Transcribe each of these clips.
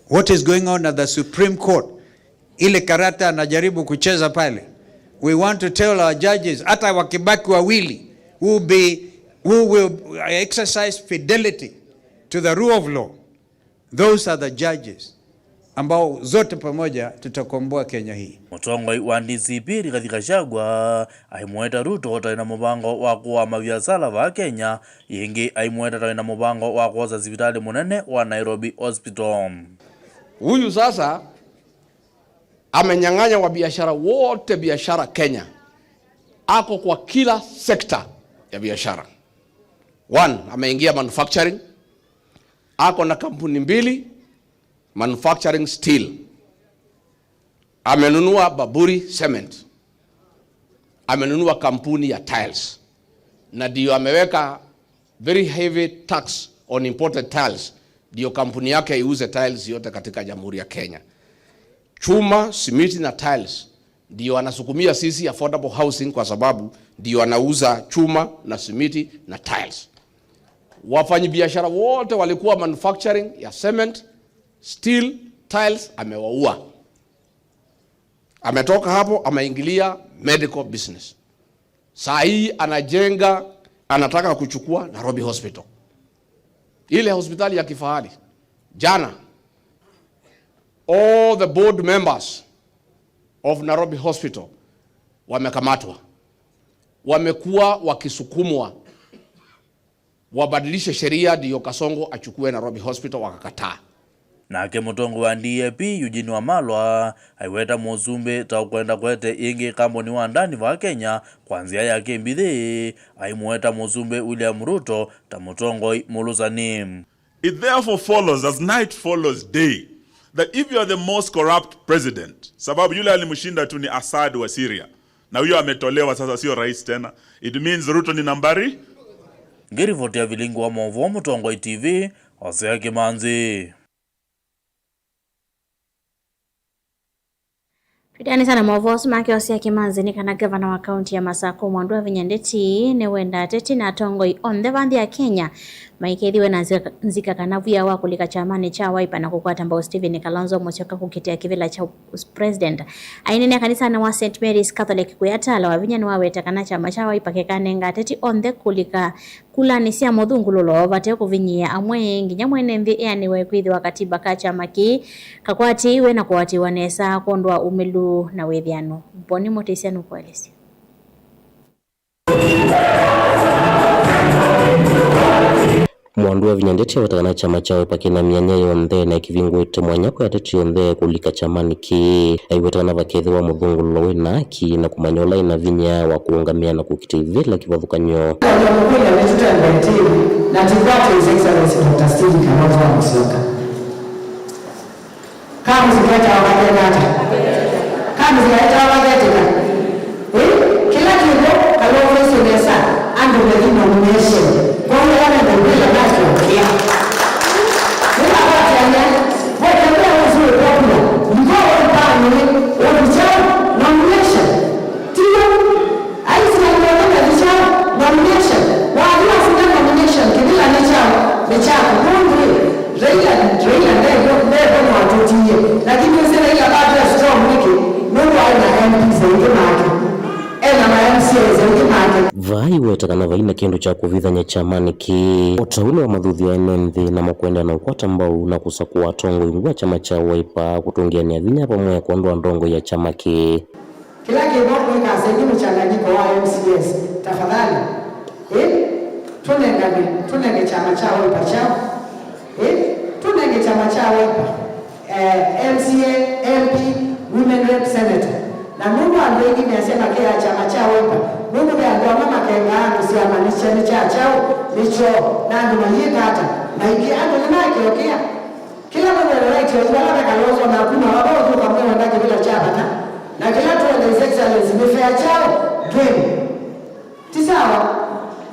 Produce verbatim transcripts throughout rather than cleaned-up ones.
What is going on at the Supreme Court? Ile karata anajaribu kucheza pale. We want to tell our judges, hata wakibaki wawili, who be, who will exercise fidelity to the rule of law. Those are the judges ambao zote pamoja tutakomboa Kenya hii. Mũtongoi wa D C P Rigathi Gachagua aimweta Ruto ta wĩna mũvango wa kũaa maviasala vaa Kenya, ĩngĩ aimweta ta wĩna mũvango wa kwosa sivitalĩ mũnene wa Nairobi Hospital. Huyu sasa amenyang'anya wa biashara wote, biashara Kenya. Ako kwa kila sekta ya biashara. One, ameingia manufacturing. Ako na kampuni mbili, manufacturing steel. Amenunua Baburi Cement. Amenunua kampuni ya tiles. Na ndio ameweka very heavy tax on imported tiles. Ndio kampuni yake iuze tiles yote katika Jamhuri ya Kenya. Chuma, simiti na tiles. Ndio anasukumia sisi affordable housing kwa sababu ndio anauza chuma na simiti na tiles. Wafanyabiashara wote walikuwa manufacturing ya cement, steel, tiles, amewaua. Ametoka hapo, ameingilia medical business. Saa hii anajenga, anataka kuchukua Nairobi Hospital. Ile hospitali ya kifahari. Jana, all the board members of Nairobi Hospital wamekamatwa. Wamekuwa wakisukumwa wabadilishe sheria ndio Kasongo achukue Nairobi Hospital, wakakataa. Nake mũtongoi wa D A P, Eugene Wamalwa, aiweta mũsumbĩ ta ũkwenda kũete ĩngĩ kambuni wa ndani vaa Kenya kwa nzĩa ya kĩmbithĩ, aimũeta mũsumbĩ William Ruto ta mũtongoi mũlũsani. It therefore follows, as night follows day, that if you are the most corrupt president, sababu yule alimshinda tu ni Assad wa Syria, na huyo ametolewa sasa, sio rais tena, it means Ruto ni nambari. Ngĩrivoti ya vilingi wa maũvoo Mũtongoi T V, Hosea Kĩmanzi. Twĩteanĩsya na maũvoo asu make Hosea Kĩmanzi nĩ kana ngavana wa kaunti ya Masakũ Mwandu Wavinya Ndeti nĩwenda ateti na atongoi onthe va nthĩ ya Kenya maikethĩwe na nzika, nzika kana via wa kũlika kyamanĩ kya Wiper na kũkwata mbau Stephen Kalonzo Musyoka kũkitĩa kĩvĩla kya president. Aineenea kanisanĩ wa Saint Mary's Catholic kwĩ Atala, Wavinya nĩwaweta kana kyama kya Wiper kĩkanenga ateti onthe kũlika kulanĩ sya mũthũngũlũlo vate kũvinyĩĩa amwe, nginya mwene nthĩ eanĩwe kwĩthĩwa katiba ka kyama kĩĩ kakwatĩĩwe na kũatĩĩwa nesa kwondũ wa ũmĩlu na wĩthĩano. Boni Mũtĩsya nũkũelesya. Mwandu Wavinya Ndeti aweta kana kyama kya Wiper kĩna myanya yonthe na kĩvingũĩte mwanya kwĩ ateti onthe kũlika kyamanĩ kĩĩ. Aiweta kana vakethĩwa mũthũngũlũlo wĩna haki na kũmanya ũla ĩna vinya wa kũũngamĩa na kũkitĩa ĩvĩla kĩvathũkany'o. Nĩtũkwĩlya nĩtũtembetĩe na tũkwate His Excellency Doctor Stephen Kalonzo wa Musyoka. Kamũsika etawa vakekata. Kamũsika etawa vaketĩka. Ĩ, kĩla kĩvo Kalonzo ĩsĩ nesa, andũ methi nomination. Kwa hiyo wana ndio bila basi wakia. Nĩmakwatĩanĩa, wetembea ũsu wĩ popular. Ndiko wĩ mpani, ũthi kyaũ, nomination. Tiyo. Aisraeli onthe methi kyaũ, nomination. Wathi wasinda nomination, kĩvĩla nĩ kyaũ, nĩ kyaku. Nũndũ ĩ, Raila, Raila ndevo, ndevo nĩwatũtiie. Lakini ũsĩ Raila vatwĩ strong nĩkĩ? Nũndũ aĩ na M Ps aingĩ make. E na ma M C As aingĩ make. Vaa aiweta kana vai na kĩndũ kya kũvithany'a kyamanĩ kĩĩ. O ta ũu nĩwamathuthya ene nthĩ na makwenda na ũkwata mbau na kũsakũa atongoi ungu wa kyama kya Wiper kũtũngĩanĩa vinya vamwe kwondũ wa ndongoi ya kyama kĩĩ. Kĩla kĩvo kwĩka asa ĩngĩ mũchanganyiko wa M C As, tafadhali. Ĩ, tũnengane, tũnenge kyama kya Wiper kyaũ? Ĩ, tũnenge kyama kya Wiper, eh, M C A, M P, women rep, senator. Na nũndũ andũ aingĩ measya makeaa kyama kya Wiper, nũndũ ve andũ amwe makengaa andũ syama nĩ kya, nĩ kya kyaũ, nĩ kyoo, na andũ mayĩka ata, maingĩ, andũ nĩmakĩokĩa. Kĩla mũndũ ena right ya ĩwala na Kalonzo na kuma wava ũthuka mwĩwenda kĩvĩla kya vata, na kĩla twenda His Excellency nĩ fair kyaũ game. Ti sawa?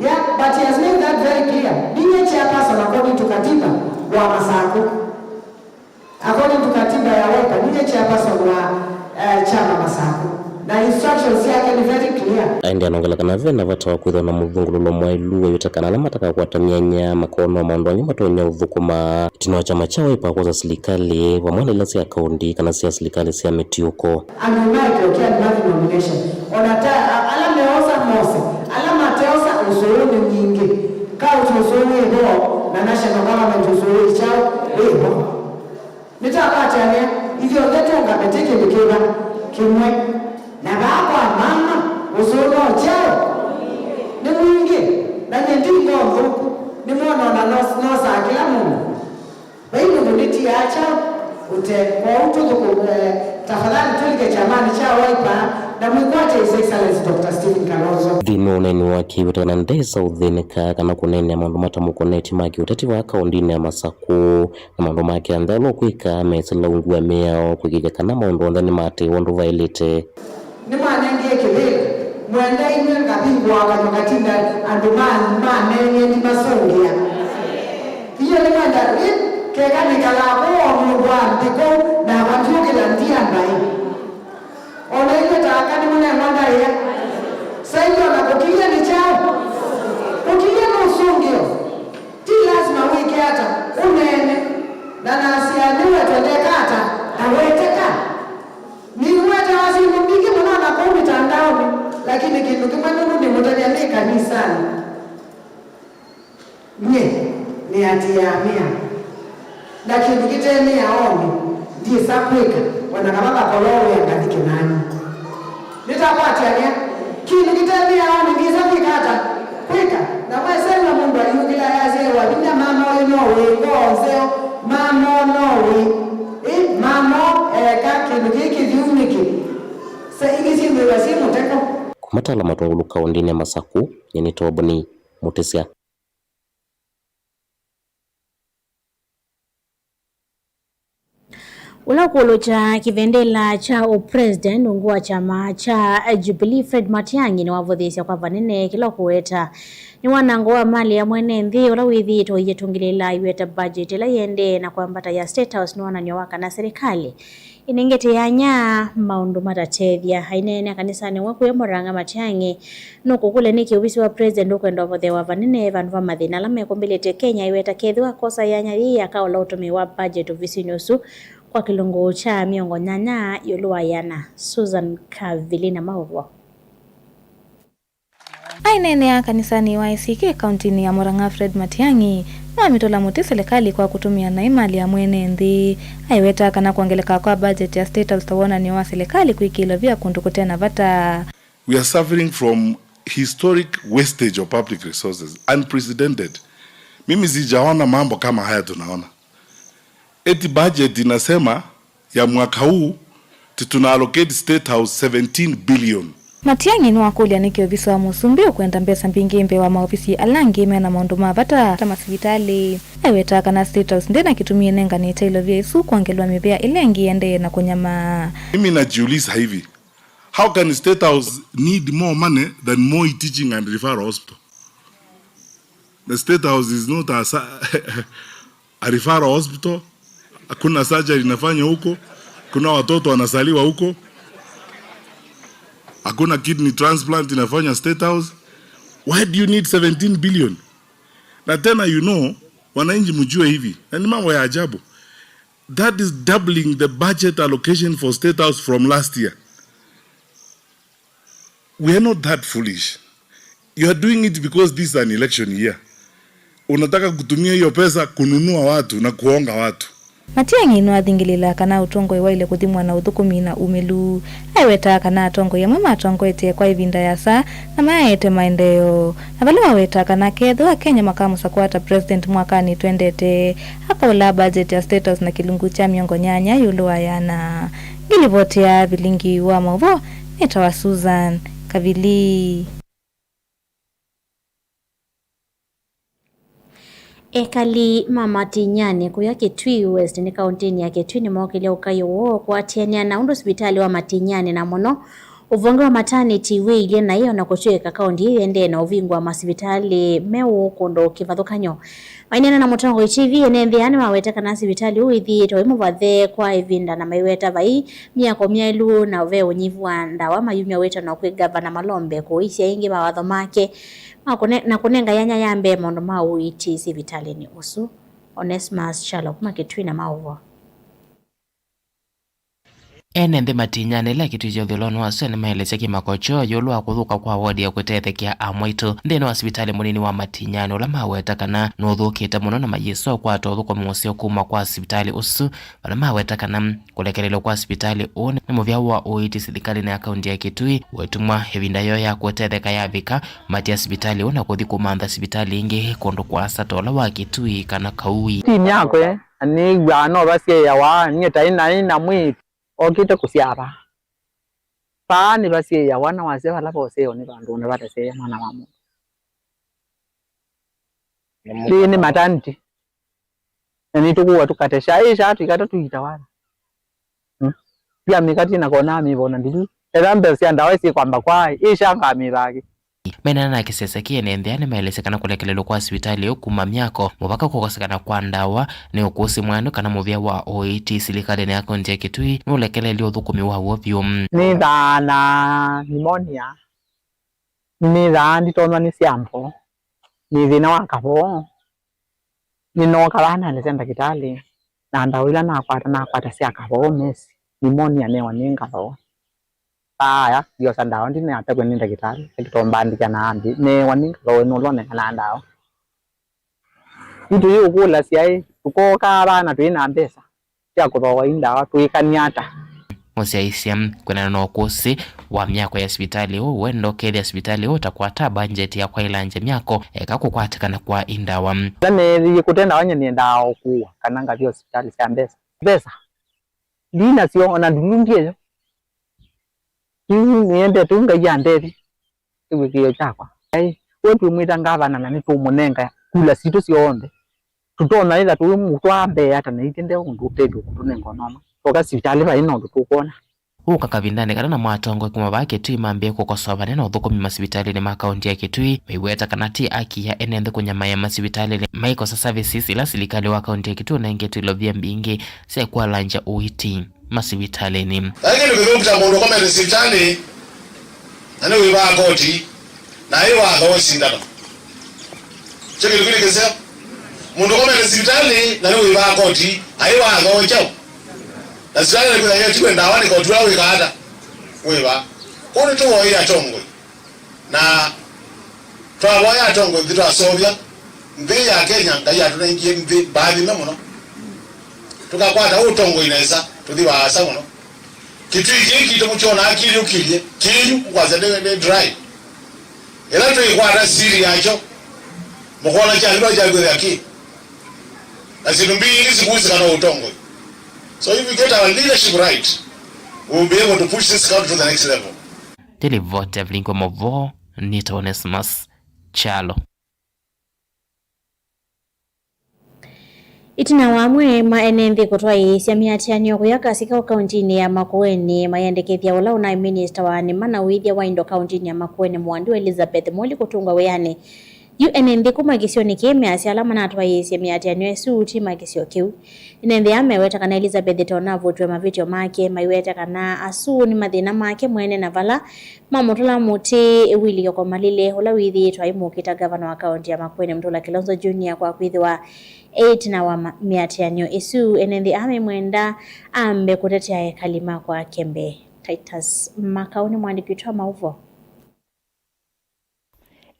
Yeah, but he has made that very clear. Ninyie chairperson according to katiba wa Masakũ. According to katiba ya Wiper, ninyie chairperson wa, eh, chama Masakũ. Na instructions syake nĩ very clear. Aendee anongela kana ve na vata wa kwĩthĩwa na mũthũngũlũlo mwaĩlu wĩw'ĩte kana ala matakakwata myanya makoonwa maũndũ angĩ matonya ũthũkũma. Ĩtina wa kyama kya Wiper kwosa silikalĩ vamwe na ila sya kaũndi kana sya silikalĩ sya mĩtiũko. Andũ maĩkĩokea nĩ mathi nomination. Ona ta a- ala meosa mose, ala mateosa ũsũũ nĩ mwingĩ. County ũsũũ wĩ vo, na national government ũsũũ wĩ kyaũ wĩ vo. Nĩtakwatany'a ithyonthe tũũngame twĩ kĩndũ kĩva kĩmwe, na vaa kwa mama ũsũũ no kyaũ nĩ mwingĩ, na nyie ndi ngoo nthũku, nĩmwona ona nos- nosaa kĩla mũndũ. Vai mũndũ nĩtiaa kyaũ ũte. Kwoou tũthũkũ- eh, tafadhali tũlike kyamanĩ kya Wiper na mwĩkwate His Excellency Doctor Stephen Kalonzo. Nthĩnĩ wa ũneeni wake, wĩtana ndesa ũthĩnĩka kana kũneenea maũndũ matamũkonetye ma kĩũteti vaa kaũndĩnĩ ya Masakũ. Na maũndũ make onthe ala ũkwĩka mesĩla ungu wa mĩao kũĩkĩĩthya kana maũndũ onthe nĩmaatĩĩwa ũndũ vaĩlĩte. Nĩmwanengie kĩvĩla, mwenda inyw'ĩ ngavingũa kanyw'a katinda andũ ma- maneenie ndimasũngĩa. Inyuĩ nĩmwenda ĩ, keka nĩkalaa kũũ o mũndũ wa nthĩ kũu na avandyũkĩla ndia mbaĩ. O na inyuĩ ta aka nĩmũnengwa ndaĩa. Sa inyuĩ ona kũkilyĩ nĩ kyaũ? Kũkilyĩ nĩ ũsũngĩo. Ti lasima wĩke ata ũneene, na nasya nĩwetwa ndeka ata, ndaweteka. Nĩwetawa syĩndũ mbingĩ mũno na kũu mĩtandaonĩ, lakini kĩndũ kĩmwe nũndũ nĩmũtavya nĩ kanisanĩ, nyie nĩatĩĩaa mĩao. Na kĩndũ kĩte mĩaonĩ ndyĩsa kwĩka, o na kava vakolwa wĩa ngathi kĩnani. Nĩtakwatany'a kĩndũ kĩte mĩaonĩ ndyĩsa kwĩka ata? Kwĩka. Na mwesew'a mũndũ ayũkĩla ayasya, "Ĩ wa vinya mama ũyũ no wĩ ngoo nzeo, mama ũũ no wĩ, ĩ, mama ũũ eeka kĩndũ kĩĩ kĩthyũ nĩkĩ?" Sa ingĩ syĩthĩwa syĩ mũteko. Kũmatala matũngũlũ kaũndĩnĩ ya Masakũ, nyie nĩ Toboni Mũtĩsya. Ũla ũkũlũkya kĩvendela kya ũpresident ungu wa kyama kya Jubilee, Fred Matiang'i, nĩwavũthĩĩsya kwa vanene kĩla ũkũweta nĩ wanango wa mali ya mwene nthĩ ũla wĩthĩĩtwe ũyĩtũngĩlĩĩla iweta budget ĩla yĩendee na kwambata ya State House nĩ wonany'o wa kana serikali ĩnengete yanya maũndũ matatethya. Aineenea kanisanĩ ũmwe kũya Murang'a, Matiang'i nũkũkũlya nĩkĩ ovisi wa president ũkwenda ũvothewa vanene vandũ va mathĩna ala mekũmbĩlĩtye Kenya. Aiweta kethĩwa akosa yanya yĩĩ akaola ũtũmĩi wa budget ovisinĩ ũsu kwa kĩlungu kya mĩongo nyanya ĩũlũ wa ĩana. Susan Kavili na maũvoo. Aineenea kanisanĩ wa A C K kauntinĩ ya Murang'a, Fred Matiang'i nĩwamĩtũla mũtĩ silikalĩ kwa kũtũmĩa naĩ mali ya mwene nthĩ. Aiweta kana kwongeleka kwa budget ya State House ta wonany'o wa silikalĩ kwĩkĩĩlwa via kũndũ kũte na vata. We are suffering from historic wastage of public resources, unprecedented. Mimi sijaona mambo kama haya tunaona. Eti budget inasema ya mwaka huu ti tuna allocate State House seventeen billion. Matiang'i nĩwakũlya nĩkĩ ovisi wa mũsumbĩ ũkwenda mbesa mbingĩ mbee wa maovisi ala angĩ mena maũndũ ma vata ta masivitalĩ. Aiwetaa kana State House ndĩna kĩtumi ĩnenganĩte ilovia isu kwongelwa mĩvĩa ĩla ĩngĩ ĩendee na kũnyamaa. Mimi najiuliza hivi, how can State House need more money than Moi Teaching and Referral Hospital? The State House is not a, sa- a referral hospital. Hakuna surgery inafanywa huko. Kuna watoto wanazaliwa huko. Hakuna kidney transplant inafanywa State House. Why do you need seventeen billion? Na tena, you know, wananchi mjue hivi, na ni mambo ya ajabu. That is doubling the budget allocation for State House from last year. We are not that foolish. You are doing it because this is an election year. Unataka kutumia hiyo pesa kununua watu na kuonga watu. Matiang'i nĩwathingĩlĩĩla kana ũtongoi waĩle kũthimwa na ũthũkũmi na umĩlu. Aiwetaa kana atongoi amwe matongoetye kwa ĩvinda yasa na maete maendeeo. Na vala wawetaa kana kethĩwa Akenya makamũsakũa ta president mwakanĩ twendete, akaũlaa budget ya State House na kĩlungu kya mĩongo nyanya ĩũlũ wa ĩana. Ngĩlivoti ya vilingi wa maũvoo, nĩtawa Susan Kavili. Ekali ma Matinyani kũya Kitui West nĩ kaũntĩnĩ ya Kitui nĩmookĩlya ũkayũ woo kũatĩanĩa na ũndũ sivitalĩ wa Matinyani na mũno Ũvonge wa matanĩti wĩilye naĩ, o na kũtw'ĩka kaũnti ĩĩ ĩendee na ũvingũa masivitalĩ meũ kũndũ kĩvathũkany'o. Maineena na Mũtongoi T V, ene nthĩ aa nĩmaweta kana sivitalĩ ũũ wĩthĩĩtwe wĩ mũvathe kwa ĩvinda, na maiweta vai myako myaĩlu na ve ũnyivu wa ndawa. Mayumya wĩtano kwĩ Ngavana Malombe kũisya ĩngĩ mawatho make ma kũne-, na kũnenga yanya ya mbee maũndũ ma ũiiti sivitalĩnĩ ũsu. Onesmus Kyalo kuma Kitui na maũvoo. Ene nthĩ Matinyani, ĩla Kitui kya ũthũĩlonĩ wa sua, nĩmaelesya kĩmako kyoo ĩũlũ wa kũthũka kwa wodi ya kũtethekea amwaitũ nthĩnĩ wa sivitalĩ mũnini wa Matinyani, ũla maweta kana nũthũkĩte mũno, na mayĩsa ũkwata ũthũkũmi mũseo kuma kwa sivitalĩ ũsu, vala maweta kana kũlekelelwa kwa sivitalĩ ũũ nĩ mũvea wa ũiiti silikalĩnĩ ya kaunti ya Kitui. Wetumwa ĩvinda yoo ya kũtetheka yavika, matia sivitalĩ ũũ na kũthi kũmantha sivitalĩ ingĩ kũndũ kũasa ta ũla wa Kitui kana Kaui. Ti myakwe, na nĩw'aa no vasyĩĩawa, nyie taĩ naĩ na mwĩĩtu okĩte kũsyaa vaa. Vaa nĩvasyĩĩawa, na wasya vala voseeo nĩ vandũnĩ vatasyeea mwana wa mũndũ. Ĩĩ nĩ maternity. Na nĩtũkũwa tũkate syaa, ĩĩ syaa tũikata tũitawa. Hmm? Pia mĩkati na kona mĩvo na ndulu. Etha mbesa sya ndawa syĩkwamba kwa, ĩĩ syaa ngamĩvaki. Menana na kĩsese kĩĩ, ene nthĩ aa nĩmaelesya kana kũlekelelwa kwa sivitalĩ ĩyo kuma myako, mũvaka kũkosekana kwa ndawa, nĩ ũkũsĩ mwaanũ kana mũvea wa ũiiti silikalĩnĩ ya kaunti ya Kitui nũlekelelye ũthũkũmi waw'o vyũ. Nĩthaa na pneumonia, nĩthaa nditonywa nĩ syambo, nĩ thĩna wa kavoo. Nĩnooka vaa naelesya ndakĩtalĩ, na ndawa ila nakwata, nakwata sya kavoo mesi, pneumonia, newa nĩ ngaloo. Aya, ndiosa ndawa, ndinatavw'a nĩ ndakĩtalĩ, ĩndĩ tombandĩkya na ambi, newa nĩ ngaloo, nũlone kana ndawa. Yu tũyĩũkũlasya ĩ, tũkookaa vaa na twĩ na mbesa sya kũthooa ii ndawa, twĩkany'a ata? Mũsyaĩĩsya, kwĩanana na ũkũsĩ wa myako ya sivitalĩ ũũ, wenda ũkethĩa sivitalĩ ũũ ũtakwata mbanjeti ya kwaĩlangya myako eka kũkwatĩkana kwa ii ndawa. Ĩla neethĩie kũte ndawa, nyie nĩendaa o kũũa kana ngathi o sivitalĩ sya mbesa. Mbesa ndi nasyo, o na ndulu ndyeyo. Yu nĩendete ũu Ngai andethye kĩw'ĩkĩĩo kyakwa. Ai, we twĩmwĩta ngavana na nĩtũũmũnenga kula sitũ syonthe. Tũtonya ĩtha tũimũtwaa mbee ata na ithyĩ nde ũndũ ũtethyo kũtũnenga o na ũmwe. Twoka sivitalĩ vai na ũndũ tũkwona. Ũka kavindanĩ kala namo atongoi kuma vaa Kitui mambĩĩe kũkosoa vanene ũthũkũmi masivitalĩnĩ ma kaunti ya Kitui, maiweta kana ti aki ya ene nthĩ kũnyamaĩa masivitalĩnĩ maikosa services ila silikalĩ wa kaunti ya Kitui ũnengetwe ilovia mbingĩ sya kwalangya ũiiti masivitalĩnĩ. Vai kĩndũ kĩthũku ta mũndũ ũkomete sivitalĩ na nĩwĩvaa koti na aĩ watho wa sindano. Kyo kĩndũ kĩlĩ kĩseo. Mũndũ ũkomete sivitalĩ na nĩwĩvaa koti aĩ watho wa kyaũ? Na sivitalĩ nĩkwĩthĩa tiwe ndawa nĩ koti ũla wĩkaa ata? Wĩvaa. Kwoou nĩtũvoye atongoi. Na twavoya atongoi nthĩ twaseũvya nthĩ ya Kenya, Ngai atũnengie nthĩ mbaathime mũno. Tũkakwata ũtongoi nesa, tũthi vaasa mũno. Kĩtui kĩĩ kitũ mũkyonaa kĩlyũkĩlye, kĩyu kwasya nĩ, nĩ dry. Ĩla twĩkwata siri yakyo, mũkona kyathima kyakwĩthĩa kĩ. Na syĩndũ mbingĩ sikuhusika na ũtongoi. So if we get our leadership right, we will be able to push this country to the next level. Nĩ livoti ya Vilingi wa Mauvoo, nĩtawa Onesmus Kyalo. Ĩtina wa amwe ma ene nthĩ kũtwaĩĩsya mĩatĩanĩo kũya Kasika kauntinĩ ya Makueni, mayĩandĩkĩthya ũla ũnaĩ minista wa nĩma na ũĩthya wa indo kauntinĩ ya Makueni, Mwandu Elizabeth Muli, kũtũngwa wĩanĩ. Yu ene nthĩ kuma kĩsionĩ kĩĩ measya ala manatwaĩĩsye mĩatĩanĩo ĩsu ti ma kĩsio kĩu. Ene nthĩ aa meweta kana Elizabeth ta ũnavutĩwe mavĩtyo make, maiweta kana asu nĩ mathĩna make mwene na vala mamũtũla mũtĩ Willy Kyokomalile, ũla wĩthĩĩtwe aimũkĩta ngavana wa kaunti ya Makueni, Mutula Kilonzo Junior, kwa kwĩthĩwa e ĩtina wa ma-, mĩatĩanĩo ĩsu. Ene nthĩ aa memwenda ambe kũtetea ekali ma kwake mbee. Titus Makau nĩ mwandĩki witũ wa maũvoo.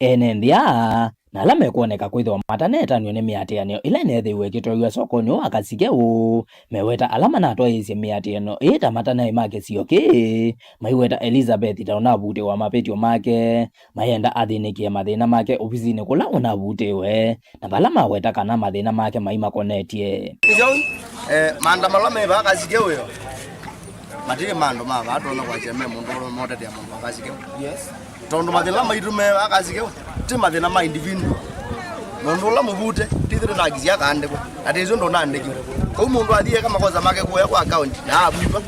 Ene nthĩ aa, na ala mekwoneka kwĩthĩwa matanetanw'a nĩ mĩatĩanĩo ĩla ĩneethĩiwe ĩkĩtwaĩw'a sokonĩ ũũ wa Kasike ũũ, meweta ala manatwaĩĩsye mĩatĩanĩo ĩĩ ta matanaĩ ma kĩsio kĩĩ, maiweta Elizabeth ta ũnavutĩwa mavĩtyo make, mayenda athĩnĩkĩe mathĩna make ovisinĩ kũla ũnavutĩwe, na vala maweta kana mathĩna make maimakonetye. Kĩsio, eh, maanda mala me vaa Kasike ũũ, matirĩ maanda ma vaa tonya kwasya me mũndũ ũla motetea mũndũ wa Kasike. Yes. Tondũ mathĩna maitũ me vaa Kasike, ti mathĩna ma individual. Mũndũ ũla mũvute, ti ithyĩ tũnakisya akaandĩkwa. Na ti ithyĩ ndũnaandĩkiwe. Kau mũndũ athiĩ eka makosa make kũya kwa account, na avuiva.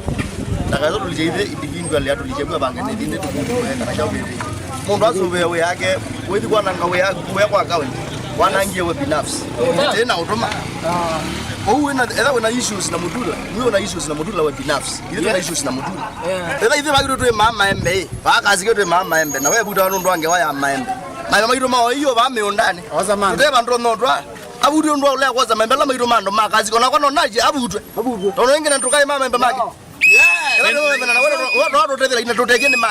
Ndakaĩsa tũlikya ithyĩ individual. Alĩ atũlikye kwĩ vange nĩ thĩnĩ tũkũtũe kana kyaũ kĩthĩ. Mũndũ asũvĩe wĩa wake, wĩthi kwananga wĩa, wĩa kwa kaũnti, wanangie we binafsi. Tĩ na ũtũma. Ũu wĩna, etha wĩna issues na Mutula, wĩ na issues na Mutula we binafsi. Ithe twĩna issues na Mutula. Etha ithe vakitwe twĩ maa maembe, ĩ. Vakasike twĩ maa maembe, na we vuta nũndũ wa ngewa ya maembe. Maembe maitũ mao iyo va mĩũndanĩ. Oza man. Tũteva ndũ no twa. Avutwe ũndũ wa ũlea kwosa maembe ala maitũ ma andũ makasike. Ona kwa no naje avutwe. Avutwe. Tondũ ĩngĩ na ndũkaĩ maa maembe make.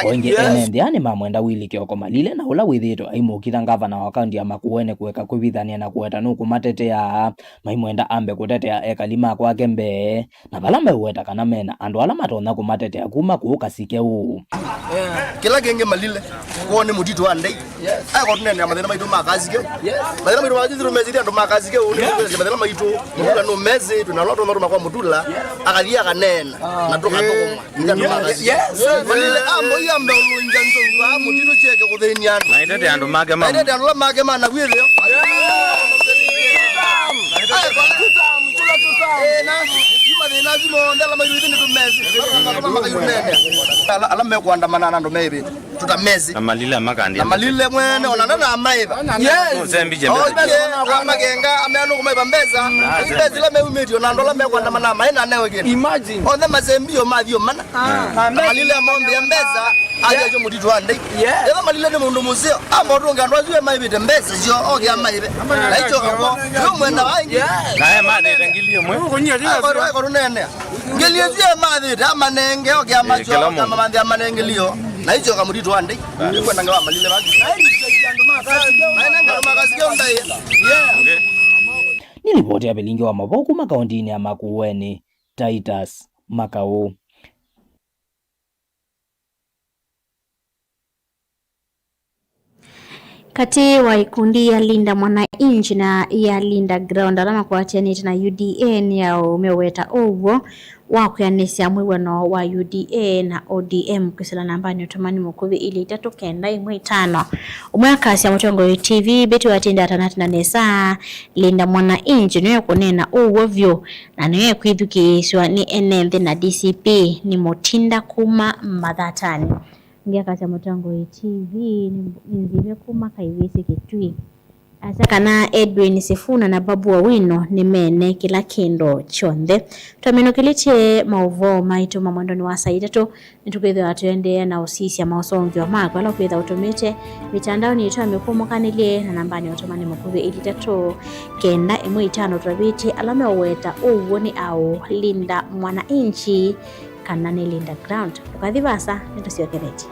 O ĩngĩ, ene nthĩ aa nĩmamwenda Willy Kioko Malile, na ũla wĩthĩĩtwe aimũkitha ngavana wa kaunti ya Makueni kũeka kwĩvithania na kũweta nũkũmatetea, maimwenda ambe kũtetea ekali ma kwake mbee, na vala meũweta kana mena andũ ala matonya kũmatetea kuma kũũ Kasike ũũ. Kĩla kĩngĩ Malile, kwoo nĩ mũtitũ wa ndei. Aĩkwa tũneenea mathĩna maitũ ma Kasike. Mathĩna maitũ ma Kasike, tũmesĩthya andũ ma Kasike, ũũ nĩ kũelesya mathĩna maitũ. Mũtula nũmesĩ, twĩna ũla tũmotũma kwa Mũtula, akathiĩ akaneena, na tũkathũkũma. Ika andũ ma Kasike. Yes. Malile ambo iya mbe ũlũngya nzou, va mũtitũ kyeke kũthĩnia andũ. Na itete andũ make ma. Na itete andũ make ma na wĩthĩo. Aĩkwa, ĩ, na, yu mathĩna asu monthe ala maitũ ithe nĩtũmesĩ. Ala, ala mekwandamana na andũ meĩvĩte. Tũtamesĩ. Na Malile makandi. Na Malile mwene, ona ndana maĩva. Yes. Mũsembi je mbesa. Oye, amakenga, ameanũ kũmaĩva mbesa. Mbesa ila meumĩtio, na andũ ala mekwandamana, maĩ na neo kĩndũ. Imagine. Onthe masembio mathio mana. Na Malile amombĩa mbesa, athi acio mũtitũ wa ndei. Yes. Etha Malile nĩ mũndũ mũseo, amba ũtũnge andũ asu maĩvĩte mbesa sio, oke amaĩve. Na icho kakwo, yo mwenda waingi. Yes. Na e mathĩte ngili ĩmwe. Akorwo, akorwo nene. Ngelio sio mathĩte, amanenge, oke amacho, kĩla mũndũ. Amamanthi amanenge lio. Na icho kamũtitũ wa ndei. Nĩkwenda ngewa Malile vaki. Maenenga makasike ndai. Yeah. Nĩ livoti ya vilingi wa mavoo kuma kaunti-inĩ ya Makueni, Titus Makau. Katĩ wa ikundi ya Linda Mwananchi na ya Linda Ground, ala makwatĩanĩte na U D A, nĩ aũ meũweta ũw'o wa kwĩanĩsya mwĩw'ano wa U D A na O D M kwĩsĩla nambanĩ ũtũmani mũkuvĩ ilĩ itatũ kenda ĩmwe itano. Ũmwe akasya Mũtongoi T V, Betty Watinda atanatenda nesa, Linda Mwananchi nĩwe kũneena ũw'o vyũ, na nĩwe kwĩthukĩĩsw'a nĩ ene nthĩ na D C P nĩ Mutinda kuma Mathatanĩ. Ngeakasya Mũtongoi T V nĩ, nĩ nzĩve kuma Kaivĩsĩ Kitui. Asya kana Edwin Sifuna na Babu Owino nĩmene kĩla kĩndũ kyonthe. Twaminũkĩlĩtye maũvoo maitũ ma mwendonĩ wa saa itatũ, nĩtũkwĩthĩwa tũendeea na ũsisya maũsũngĩo maku ala ũkwĩtha ũtũmĩte mĩtandaonĩ yitũ ya mĩkũmũkanĩlye na nambanĩ ya ũtũmani mũkuvĩ ilĩ itatũ kenda ĩmwe itano. Tũtavĩtye ala meũweta ũw'o nĩ aũ, Linda Mwananchi kana nĩ Linda Ground. Ndũkathi vaasa, nĩtũsyokethetye.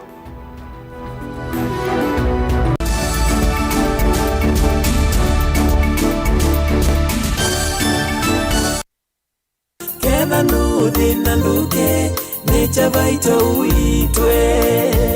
Ketha nũthĩna ndũke, nĩ Kyavaito ũitwe.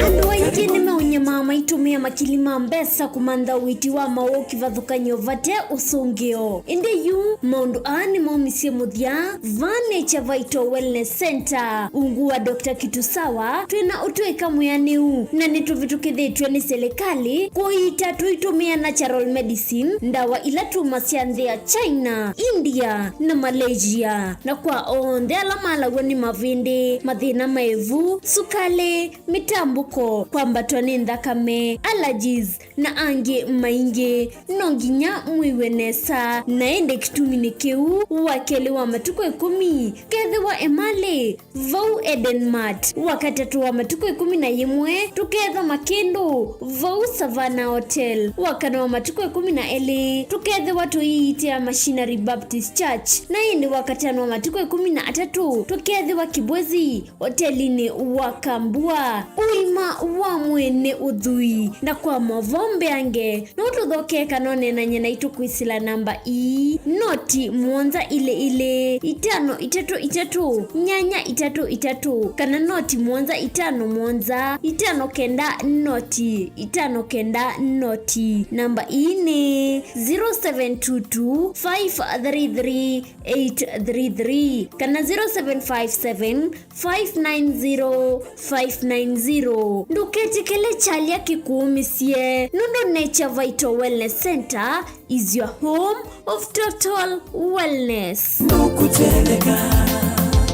Andũ aingĩ nĩmeũnyamaa maitũmĩa makili ma mbesa kũmantha ũiiti wa maũũ kĩvathũkany'o vate ũsũngĩo. Ĩndĩ yu maũndũ aa nĩmaumisye mũthya. Vaa nĩ Kyavaito Wellness Center, ungu wa Doctor Kitusawa, twĩna ũtũĩka mwĩanĩu, na nĩtũvĩtũkĩthĩtw'e nĩ silikalĩ kũiita tũitũmĩa natural medicine, ndawa ila tumasya nthĩ ya China, India, na Malaysia. Na kwa onthe ala malaw'a nĩ mavĩndĩ, mathĩna ma ĩvu, sukalĩ, mĩtambũko, kwambatwa nĩ nthakame, allergies, na angĩ maingĩ. No nginya mwĩw'e nesa. Na ĩndĩ kĩtuminĩ kĩu, wa kelĩ wa matukũ ĩkũmi kethĩwa Emali, vau Eden Mart, wa katatũ wa matukũ ĩkũmi na yĩmwe tũkethwa Makĩndũ, vau Savannah Hotel, wa kana wa matukũ ĩkũmi na elĩ tũkethĩwa tũiitĩa Machinery Baptist Church, na ĩndĩ wa katano wa matukũ ĩkũmi na atatũ tũkethĩwa Kibwezi, otelinĩ wa Kambua. Ũima wa mwĩĩ nĩ ũthwii, na kwa mavoo mbeange, no tũthokee kana ũneenany'e naitũ kwĩsĩla namba ii, noti mũonza ilĩ ilĩ, itano itatũ itatũ, nyanya itatũ itatũ, kana noti mũonza itano mũonza, itano kenda noti, itano kenda noti. Namba ii nĩ zero seven two two, five three three, eight three three, kana zero seven five seven, five nine zero, five nine zero. Ndũketĩkĩle kyalya kĩkũũmĩsye, nũndũ Nature Vital Wellness Center is your home of total wellness. Nũkũtendeka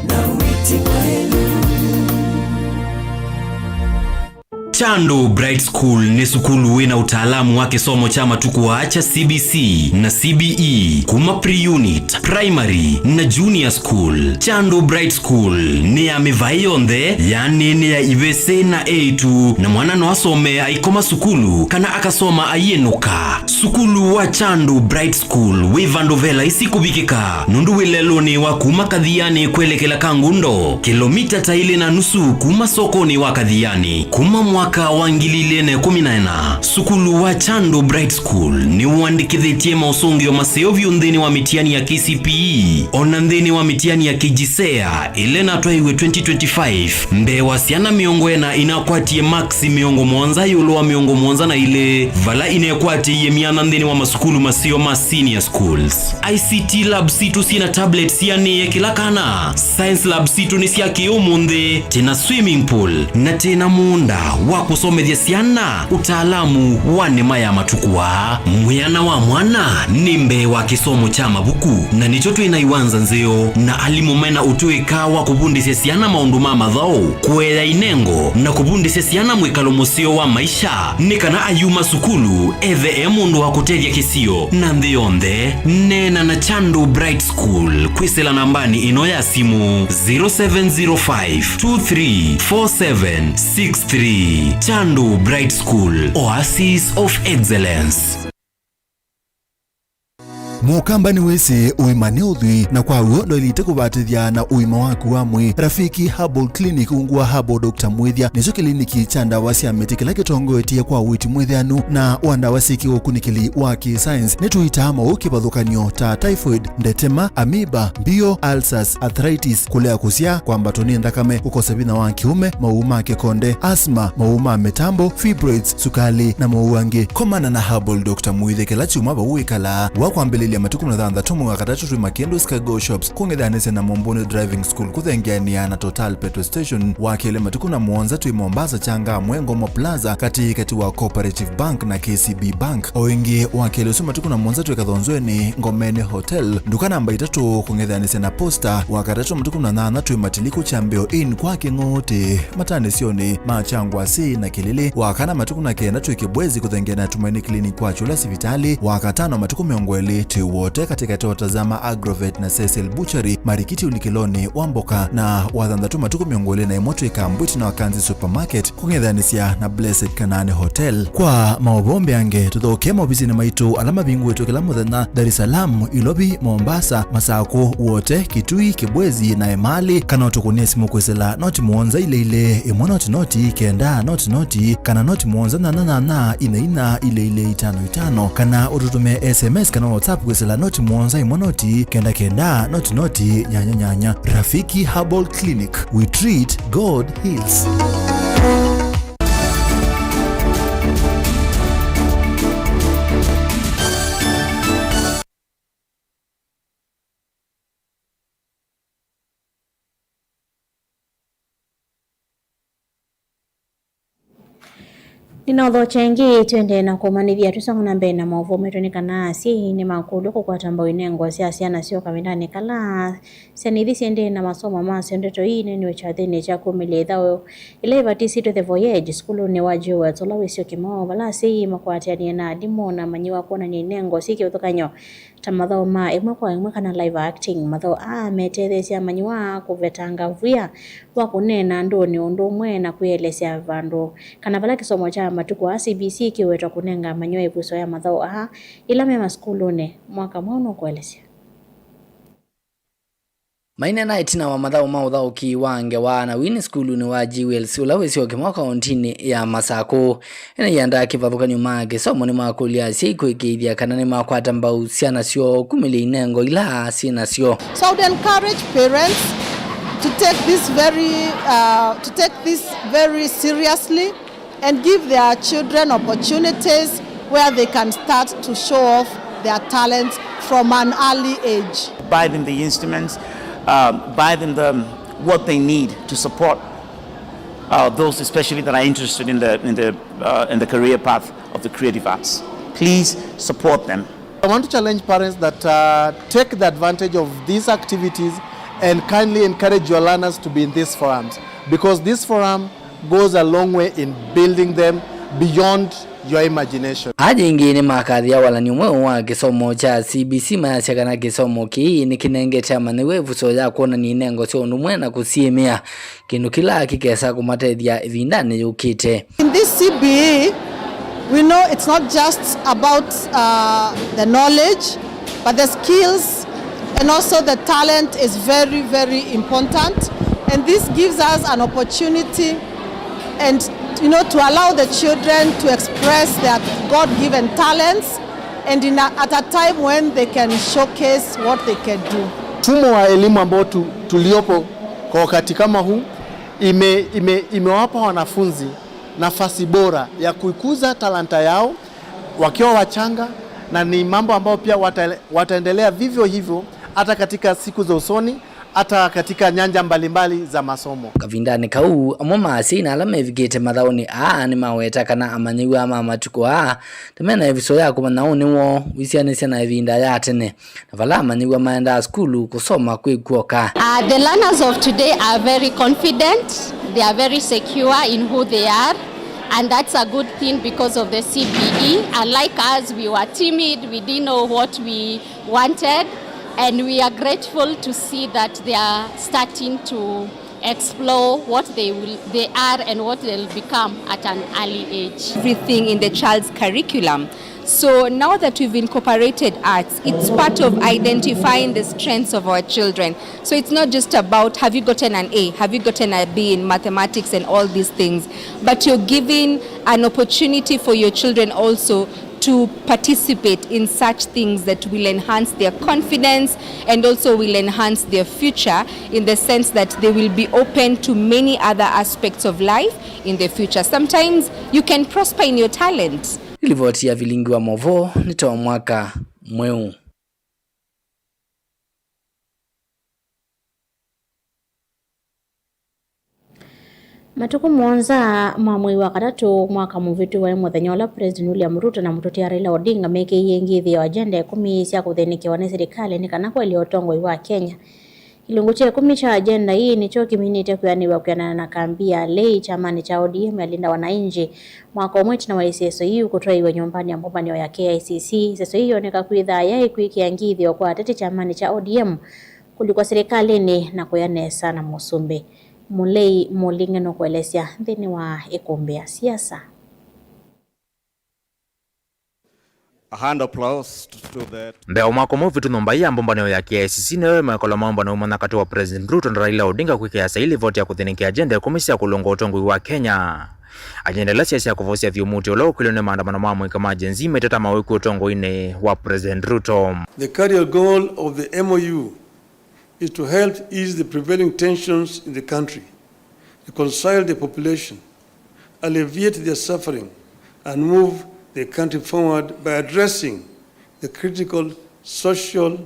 na wĩti mwaĩlu. Chandu Bright School nĩ sukulu wĩ na ũtaalamu wa kĩsomo kya matukũ aa kya C B C na C B E kuma pre-unit, primary, na junior school. Chandu Bright School nĩ ya mĩvaĩ yonthe, yaani nĩ ya ivĩsĩ na eĩtu, na mwana no asome aikoma sukulu kana akasoma aiĩnũka. Sukulu wa Chandu Bright School wĩ vandũ ve laisi kũvikĩka, nũndũ wĩ lelũnĩ wa kuma Kathiani kwelekela Kangundo, kĩlomita ta ilĩ na nusu kuma sokonĩ wa Kathiani. Kuma mwaka wa ngili ilĩ na ĩkũmi na ĩna, sukulu wa Chandu Bright School nĩwandĩkĩthĩtye maũsũngĩo maseo vyũ nthĩnĩ wa mĩtiani ya K C P E, o na nthĩnĩ wa mĩtiani ya K J S E A ĩla ĩnatwaiwe twenty twenty-five. Mbee wa syana mĩongo ĩna inakwatie maksi mĩongo mũonza ĩũlũ wa mĩongo mũonza na ilĩ, vala inekwatĩie myanya nthĩnĩ wa masukulu maseo ma senior schools. I C T lab sitũ syĩ na tablets sianĩe kĩla kana. Science lab sitũ nĩ sya kĩ-ũmũnthĩ, twĩ na swimming pool, na twĩ na mũũnda wa kũsomethya syana ũtaalamu wa nĩma ya matukũ aa. Mwĩana wa mwana nĩ mbee wa kĩsomo kya mavuku, na nĩkyo twĩ na iwanza nzeo na alimũ mena ũtũĩka wa kũvundĩsya syana maũndũ ma mathaũ, kũea inengo, na kũvundĩsya syana mwĩkalo mũseo wa maisha, nĩ kana ayuma sukulu ethe e mũndũ wa kũtethya kĩsio na nthĩ yonthe. Neena na Chandu Bright School kwĩsĩla nambanĩ ĩno ya simũ, zero seven zero five two three four seven six three. Chandu Bright School, Oasis of Excellence. Mũkamba nĩwĩsĩ ũima nĩ ũthwii, na kwa w'o ndwaĩlĩte kũvatĩthya na ũima waku wa mwĩĩ. Rafiki Herbal Clinic ungu wa Herbal Doctor Mwĩthya nĩkyo kĩliniki kya ndawa sya mĩtĩ kĩla kĩtongoetye kwa ũiiti mwĩthĩanu na wa ndawa syĩ kĩũkunĩkĩli wa kĩ-science. Nĩtũitaa maũũ kĩvathũkany'o ta typhoid, ndetema, amoeba, mbio, ulcers, arthritis, kũlea kũsyaa, kwambatwa nĩ nthakame, kũkosa vinya wa kĩũme, maũũ ma kĩkonde, asthma, maũũ ma mĩtambo, fibroids, sukalĩ, na maũũ angĩ. Komana na Herbal Doctor Mwĩthya kĩla kyumwa vau wĩkalaa. Wa kwambĩlĩlya matukũ mĩongo ĩthathatũ mwei wa katatũ twĩ Makindu Cargo Shops, kũng'ethanĩsya na Momboni Driving School, kũthengeanĩa na Total Petrol Station. Wa kelĩ matukũ na mũonza twĩ Mombasa, Changamwe, Ngomo Plaza, katĩ katĩ wa Cooperative Bank na K C B Bank. O ĩngĩ, wa kelĩ ũsu matukũ na mũonza twĩ Kathonzweni, Ngomeni Hotel, nduka namba itatũ, kũng'ethanĩsya na Posta. Wa katatũ matukũ na nyanya twĩ Matiliku Kyambĩo Inn kwa Kĩng'ũũtĩ, matanĩsyonĩ ma Kyangwasĩ na Kĩlĩlĩ. Wa kana matukũ na kenda twĩ Kĩbwezi kũthengeana na Tumaini Clinic kwa Kyũla sivitalĩ. Wa katano matukũ mĩongo ĩlĩ twĩ Wote katĩkatĩ wa Tazama Agrovet na Cecil Butchery, marikiti ũlikĩlonĩ wa mboka. Na wa thanthatũ matukũ mĩongo ĩlĩ na ĩmwe twĩ Kambwiti na Wakanzi Supermarket, kũng'ethanĩsya na Blessed Kanani Hotel. Kwa maũvoo mbeange, tũthokee maovisinĩ maitũ ala mavingũĩtwe kĩla mũthenya, Dar es Salaam, Ilovi, Mombasa, Masakũ, Wote, Kitui, Kibwezi na Emali, kana ũtũkũnĩe simũ kwĩsĩla noti mũonza ilĩ ilĩ, ĩmwe noti noti, kenda noti noti, kana noti mũonza nyanya nyanya, ina ina, ilĩ ilĩ, itano itano, kana ũtũtũmĩe S M S kana WhatsApp kwĩsĩla noti mũonza ĩmwe noti, kenda kenda, noti noti, nyanya nyanya. Rafiki Herbal Clinic. We treat, God heals. Nĩnaũthokya ĩngĩ, twendee na kũmanyĩthya tũsonga na mbee na maũvoo maitũ nĩ kana asyai nĩmakũlw'a kũkwata mbau inengo sya syana syoo kavindanĩ kala syana ithi syendee na masomo masyo. Ndeto ii ineeniwe kyathĩnĩ kya kumĩlya ĩthaũ ĩla ĩvatisĩtwe The Voyage sukulunĩ wa Jewels ũla wĩsĩ Kĩmao, vala asyai makwatĩanĩe na alimũ na amanyĩw'a kwonany'a inengo syĩ kĩvathũkany'o ta mathaũ ma ĩmwe kwa ĩmwe kana live acting. Mathaũ aa metetheesya amanyĩw'a kũvetanga vwĩa wa kũneena andũnĩ ũndũ ũmwe na kwĩelesya vandũ kana vala kĩsomo kya matukũ aa C B C kĩwetwa kũnenga amanyĩw'a ĩvuso ya mathaũ aa ĩla me masukulunĩ. Mwaka mweũ nũkũelesya. Maineena ĩtina wa mathaũ ma ũthaũki wa ngewa na wini sukulunĩ wa Jewels ũla wĩsĩ Kĩmao kaũntinĩ ya Masakũ. Ene ianda kĩvathũkany'o ma kĩsomo nĩmakũlya asyai kũĩkĩĩthya kana nĩmakwata mbau syana syoo kumĩlya inengo ila syĩ nasyo. So I would encourage parents to take this very, uh, to take this very seriously and give their children opportunities where they can start to show off their talents from an early age. Buy them the instruments, uh, buy them the, what they need to support uh, those especially that are interested in the, in the, uh, in the career path of the creative arts. Please support them. I want to challenge parents that uh, take the advantage of these activities and kindly encourage your learners to be in these forums, because this forum goes a long way in building them beyond your imagination. Aa yĩngĩ nĩmakathĩa walany'o mweũ wa kĩsomo kya C B C, mayasya kana kĩsomo kĩĩ nĩkĩnengete amanyĩw'a ĩvuso ya kwonany'a inengo sya ũndũ ũmwe na kũsiĩmĩa, kĩndũ kĩla kĩkesa kũmatethya ĩvindanĩ yũkĩte. In this C B E, we know it's not just about, uh, the knowledge, but the skills and also the talent is very, very important. And this gives us an opportunity and, you know, to allow the children to express their God-given talents and in a, at a time when they can showcase what they can do. Mfumo wa elimu ambao tu, tuliopo kwa wakati kama huu ime, ime, imewapa wanafunzi nafasi bora ya kuikuza talanta yao wakiwa wachanga, na ni mambo ambayo pia wata, wataendelea vivyo hivyo hata katika siku za usoni, hata katika nyanja mbalimbali za masomo. Kavindanĩ kau, amwe ma asyai na ala mevikĩte mathaũnĩ aa nĩmaweta kana amanyĩw'a ma matukũ aa ta mena ĩvuso ya kũmanya ũnĩ woo wĩsyaanĩsya na ĩvinda ya tene, na vala amanyĩw'a maendaa sukulu kũsoma kwĩ kw'oka. Uh, the learners of today are very confident, they are very secure in who they are, and that's a good thing because of the C B E. Unlike us, we were timid, we didn't know what we wanted, and we are grateful to see that they are starting to explore what they will, they are and what they'll become at an early age. Everything in the child's curriculum. So now that we've incorporated arts, it's part of identifying the strengths of our children. So it's not just about, have you gotten an A, have you gotten a B in mathematics and all these things, but you're giving an opportunity for your children also to participate in such things that will enhance their confidence and also will enhance their future, in the sense that they will be open to many other aspects of life in the future. Sometimes you can prosper in your talent. Nĩ livoti ya vilingi wa movoo nĩ ta mwaka mweũ. Matukũ mũonza ma mwei wa katatũ mwaka mũvĩtu waĩ mũthenya ũla President William Ruto na mũtũtia Raila Odinga mekĩie ngĩthĩo agenda ĩkũmi sya kũthĩnĩkĩwa nĩ silikalĩ nĩ kana kũelya ũtongoi wa Kenya. Kĩlungu kya ĩkũmi kya agenda ii nĩkyo kĩminĩte kwĩanĩw'a kwĩanana na kambi ya Lei kyamanĩ kya O D M ya Linda Wananchi, mwaka ũmwe ĩtina wa ĩseso yĩu kũtwaĩĩw'a nyũmbanĩ ya mbũmbanĩo ya K I C C. Ĩseso yĩĩ yoneka kwĩthaa yaĩ kwĩkĩa ngĩthĩo kwa ateti kyamanĩ kya O D M kũlikwa silikalĩnĩ na kũya nesa na Mũsumbĩ. Mũlei Mũlinge nũkũelesya nthĩnĩ wa ĩkũmbĩ ya siasa. A hand applause to, to that. Mbee wa mwaka ũmwe ũvĩtu, nyũmba ii ya mbũmbanĩo ya K I C C nĩyo ĩmekolwa maũmbanĩo manya katĩ wa President Ruto na Raila Odinga kwĩkĩa saii livoti ya kũthĩnĩkĩa agenda ĩkũmi sya kũlũnga ũtongoi wa Kenya. Agenda ila syaĩ sya kũvosya vyũ mũtĩ ũla ũkwĩlwe nĩ maandamano ma mũika ma Gen Z maitata mawĩku ũtongoinĩ wa President Ruto. The career goal of the M O U is to help ease the prevailing tensions in the country, reconcile the population, alleviate their suffering, and move the country forward by addressing the critical social,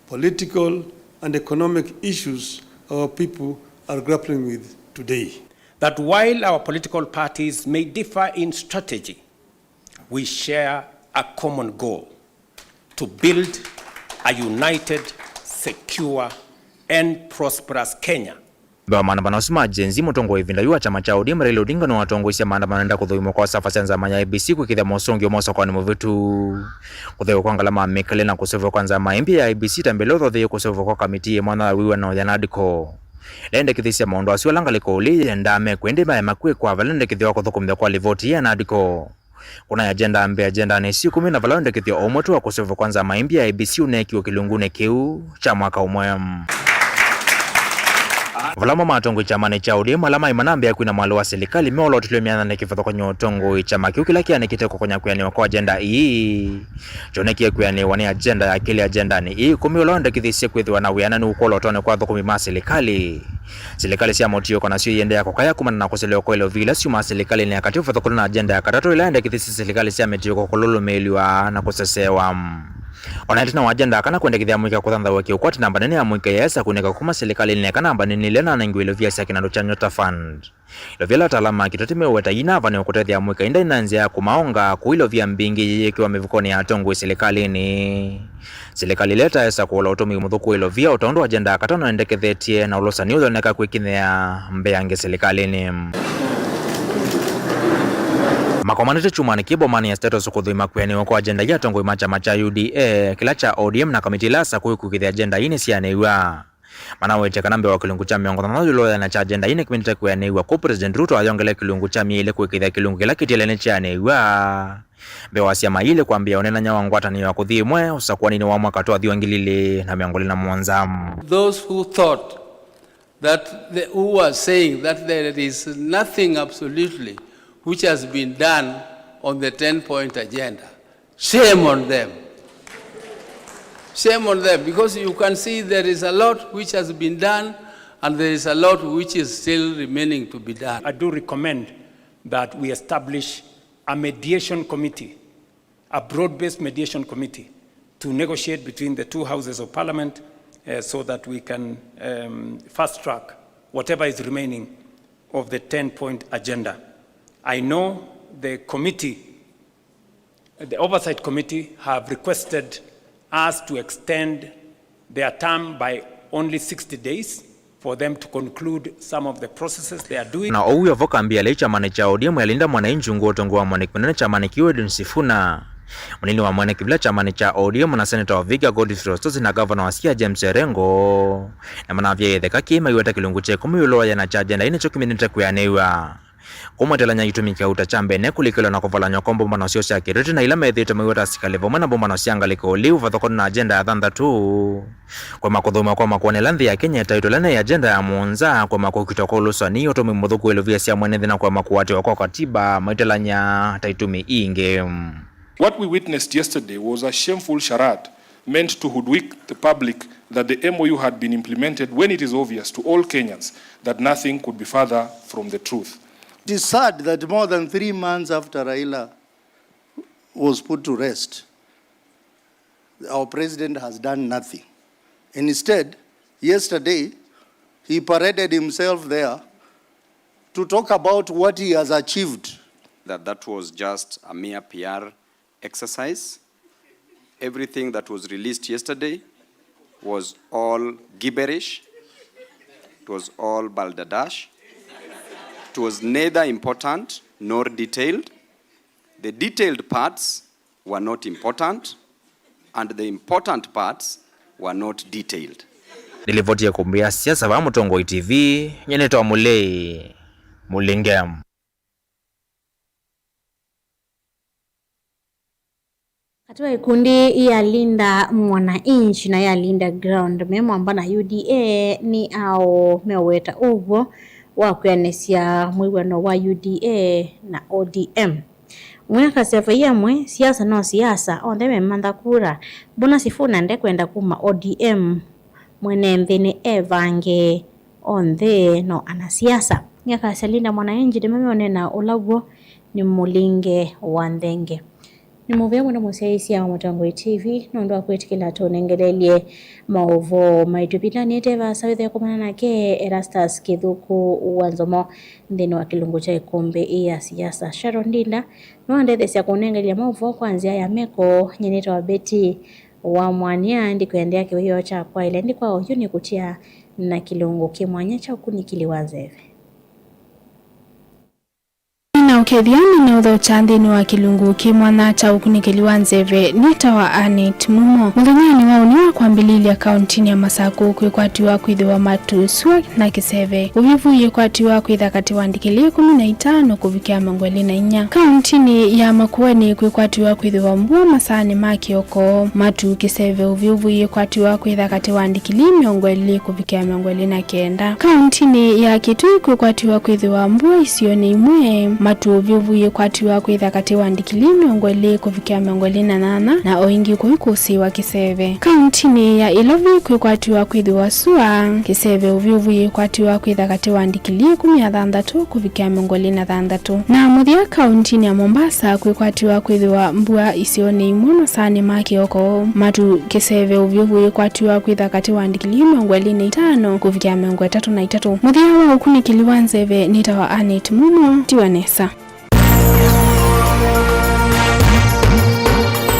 political, and economic issues our people are grappling with today. That while our political parties may differ in strategy, we share a common goal to build a united, secure, and prosperous Kenya. Mbee wa maandamano asu ma Gen Z, mũtongoi wa ĩvinda yu wa kyama kya O D M Raila Odinga nĩwatongoisye maandamano enda kũthũimwa kwa sava sya nzama ya I E B C kwĩkĩthya mosũngĩo ma ũsakũani mũvĩtu. Kũtheew'a kwa ngalama ya mĩkalĩle na kũseũvw'a kwa nzama ĩngĩ ya I E B C ta mbele ũthotheie kũseũvw'a kwa kamiti yĩ mwanya ya wĩw'ano ya NADCO. Ĩla yendekethĩsye maũndũ asu ala ngalĩko ũlĩ yendaa mekwe ĩndĩ maema kwĩkwa vala wendekethyo wa kũthũkũmĩthw'a kwa livoti ya NADCO. Kũna agenda mbee agendanĩ isu ĩkũmi na vala wendekethyo o ũmwe tu wa kũseũvw'a kwa nzama ĩngĩ ya I E B C ũneekiwe kĩlungunĩ kĩu kya mwaka ũmwe. Vala amwe ma atongoi kyamanĩ kya O D M ala maĩ manambĩa kwina mwalũ wa silikalĩ meolotw'e myanyanĩ kĩvathũkany'o ũtongoi, kyama kĩu kĩla kĩanĩkĩte kũkonya kwĩanĩwa kwa agenda ii kyonekie kwĩanĩwa nĩ agenda ya kelĩ agendanĩ ii ĩkũmi, ũla wendekethisye kwĩthĩwa na wĩananu ũkwolotonĩ kwa athũkũmi ma silikalĩ. Silikalĩ sya mũtiũko nasyo iendeea kũkaya kumana na kũselewa kwa ilovia ila syumaa silikalĩnĩ ya katĩ ũvathũkũlũ na agenda ya katatũ ĩla yendekethisye silikalĩ sya mĩtiũko kũlũlũmĩĩlw'a na kũsesewa. O na ĩtina wa agenda ya kana kwendekethya mũika kũthanthaũa kĩũkwati, namba nene ya mũika yaesa kũnĩka kuma silikalĩnĩ neka namba nini ĩla ĩnanengiwe ilovia sya kĩnandũ kya Nyota Fund. Ilovia ĩla ataalamu ma kĩteti meũweta yĩna avanĩwa kũtethya amũika ĩndĩ na nzĩa ya kũmaonga kũilovia mbingĩ yĩyĩkĩwa mĩvukonĩ ya atongoi silikalĩnĩ. Silikalĩ ĩla ĩtaesa kũola ũtũmĩi mũthũku wa ilovia, o tondũ agenda ya katano endekethetye na ũlũsani ũyoneka kwĩkinyĩa mbeange silikalĩnĩ. Makomanĩte kyumwanĩ kĩĩ bomanĩ ya State House kũthũima kwĩanĩw'a kwa agenda ya atongoi ma kyama kya U D A, kĩla kya O D M na kamiti ila asakũe kwĩkĩĩthya agenda ii nĩsyaanĩw'a. Manawetya kana mbee wa kĩlungu kya mĩongo thanthatũ ĩũlũ wa ĩana kya agenda ii nĩkĩminĩte kwĩanĩw'a, kwoou President Ruto ayongelea kĩlungu kya mĩĩ ĩlĩ kwĩkĩĩthya kĩlungu kĩla kĩtiele nĩkyaanĩw'a mbee wa syama ii ilĩ kwambĩĩa ũneenany'a wa ngwatanĩo ya kũthi ĩmwe ũsakũanĩnĩ wa mwaka twathi wa ngili ilĩ na mĩongo ĩlĩ na mũonza. Those who thought that the, who are saying that there is nothing absolutely which has been done on the ten-point agenda, shame on them. Shame on them, because you can see there is a lot which has been done and there is a lot which is still remaining to be done. I do recommend that we establish a mediation committee, a broad-based mediation committee, to negotiate between the two houses of parliament, uh, so that we can, um, fast track whatever is remaining of the ten-point agenda. I know the committee, the oversight committee, have requested us to extend their term by only sixty days for them to conclude some of the processes they are doing. Na ũu wĩ o vo, kambi ya lei kyamanĩ kya O D M ya Linda Mwananchi ungu wa ũtongoi wa mwandĩki mũnene kyamanĩ kĩu Edwin Sifuna, mũnini wa mwene kĩvĩla kyamanĩ kya O D M na seneta wa Vihiga Godfrey Ostotsi na ngavana wa Siaya James Orengo nĩmanavyaĩe ĩtheka kĩĩ maiweta kĩlungu kya ĩkũmi ĩũlũ wa ĩana kya agenda ii nĩkyo kĩminĩte kwĩanĩw'a. Kũmwetelany'a itumi kĩauta kya mbee nĩ kũlikĩlwa na kũvalany'a kwa mbũmbano syoo sya kĩteti na ila methĩĩtwe maiweta asikalĩ vamwe na mbũmbano sya ngalĩko ũliu vathokoni na agenda ya thanthatũ. Kũema kũthũmw'a kwa makoani ala nthĩ ya Kenya ĩtaĩtwe ĩla nĩ agenda ya mũonza, kũema kũkitwa kwa ũlũsani, ũtũmĩi mũthũku wa ilovia sya mwene nthĩ na kũema kũatĩwa kwa katiba maitelany'a ta itumi ingĩ. What we witnessed yesterday was a shameful charade meant to hoodwink the public that the M O U had been implemented when it is obvious to all Kenyans that nothing could be further from the truth. It is sad that more than three months after Raila was put to rest, our president has done nothing. Instead, yesterday, he paraded himself there to talk about what he has achieved. That that was just a mere P R exercise. Everything that was released yesterday was all gibberish. It was all balderdash. It was neither important nor detailed. The detailed parts were not important, and the important parts were not detailed. Nĩlivoti ya ĩkũmbĩ ya siasa vaa Mũtongoi T V, nyie nĩtawa Mũlei Mũlinge. Katĩ wa ikundi ya Linda Mwananchi na ya Linda Ground me mwamba na U D A nĩ aũ meũweta ũw'o wa kwĩanĩsya mwĩw'ano wa U D A na O D M. Mwĩakasya vai amwe, siasa no siasa, onthe memantha kura. Mbona Sifuna ndekwenda kuma O D M? Mwene nthĩ nĩ evange, onthe no anasiasa. Nĩakasya Linda Mwananchi nĩmemeũneena ũla w'o nĩ Mũlinge wa Nthenge. Nĩ mũvea mũno mũsyaĩĩsya wa Mũtongoi T V nũndũ wa kwĩtĩkĩla tũnengelelye maũvoo maitũ. Ĩvindanĩ ĩte vaasa wĩthĩe kũmana nake Erastus Kĩthũkũ wa Nzomo nthĩnĩ wa kĩlungu kya ĩkũmbĩ ya siasa. Sharon Ndinda nĩwandetheesya kũnengelya maũvoo kwa nzĩa ya meko. Nyie nĩtawa Betty wa Mwania, ndikwendeea kĩwĩoo kya kwaĩlya nthĩ kwa oyu nĩ kũtia na kĩlungu kĩ mwanya kya ũkunĩkĩli wa nzeve. Nĩnaũkethya, nĩnaũthokya nthĩnĩ wa kĩlungu kĩ mwanya kya ũkunĩkĩli wa nzeve. Nĩtawa Annet Mumo. Mũthenyanĩ wa ũnĩ wa kwambĩlĩlya kauntinĩ ya Masakũ kwĩkwatiwa kwĩthĩwa matu, sua na kĩseve. Ũvyũvu yĩkwatiwa kwĩtha katĩ wa ndikilii ĩkũmi na itano kũvikĩa mĩongo ĩlĩ na inya. Kauntinĩ ya Makueni kwĩkwatiwa kwĩthĩwa mbua masaanĩ ma kĩoko, matu, kĩseve, ũvyũvu yĩkwatiwa kwĩtha katĩ wa ndikilii mĩongo ĩlĩ kũvikĩa mĩongo ĩlĩ na kenda. Kauntinĩ ya Kitui kwĩkwatiwa kwĩthĩwa mbua isionĩ imwe, matu, ũvyũvu yĩkwatiwa kwĩtha katĩ wa ndikilii mĩongo ĩlĩ kũvikĩa mĩongo ĩlĩ na nyanya, na o ĩngĩ kũikũsĩĩwa kĩseve. Kauntinĩ ya Ilovi kwĩkwatiwa kwĩthĩwa sua, kĩseve, ũvyũvu yĩkwatiwa kwĩtha katĩ wa ndikilii ĩkũmi na thanthatũ kũvikĩa mĩongo ĩlĩ na thanthatũ. Na mũthya, kauntinĩ ya Mombasa kwĩkwatiwa kwĩthĩwa mbua isionĩ imwe masaanĩ ma kĩoko, matu, kĩseve, ũvyũvu yĩkwatiwa kwĩtha katĩ wa ndikilii mĩongo ĩlĩ na itano kũvikĩa mĩongo ĩtatũ na itatũ. Mũthya wa ũkunĩkĩli wa nzeve nĩtawa Annet Mumo. Tiwa nesa.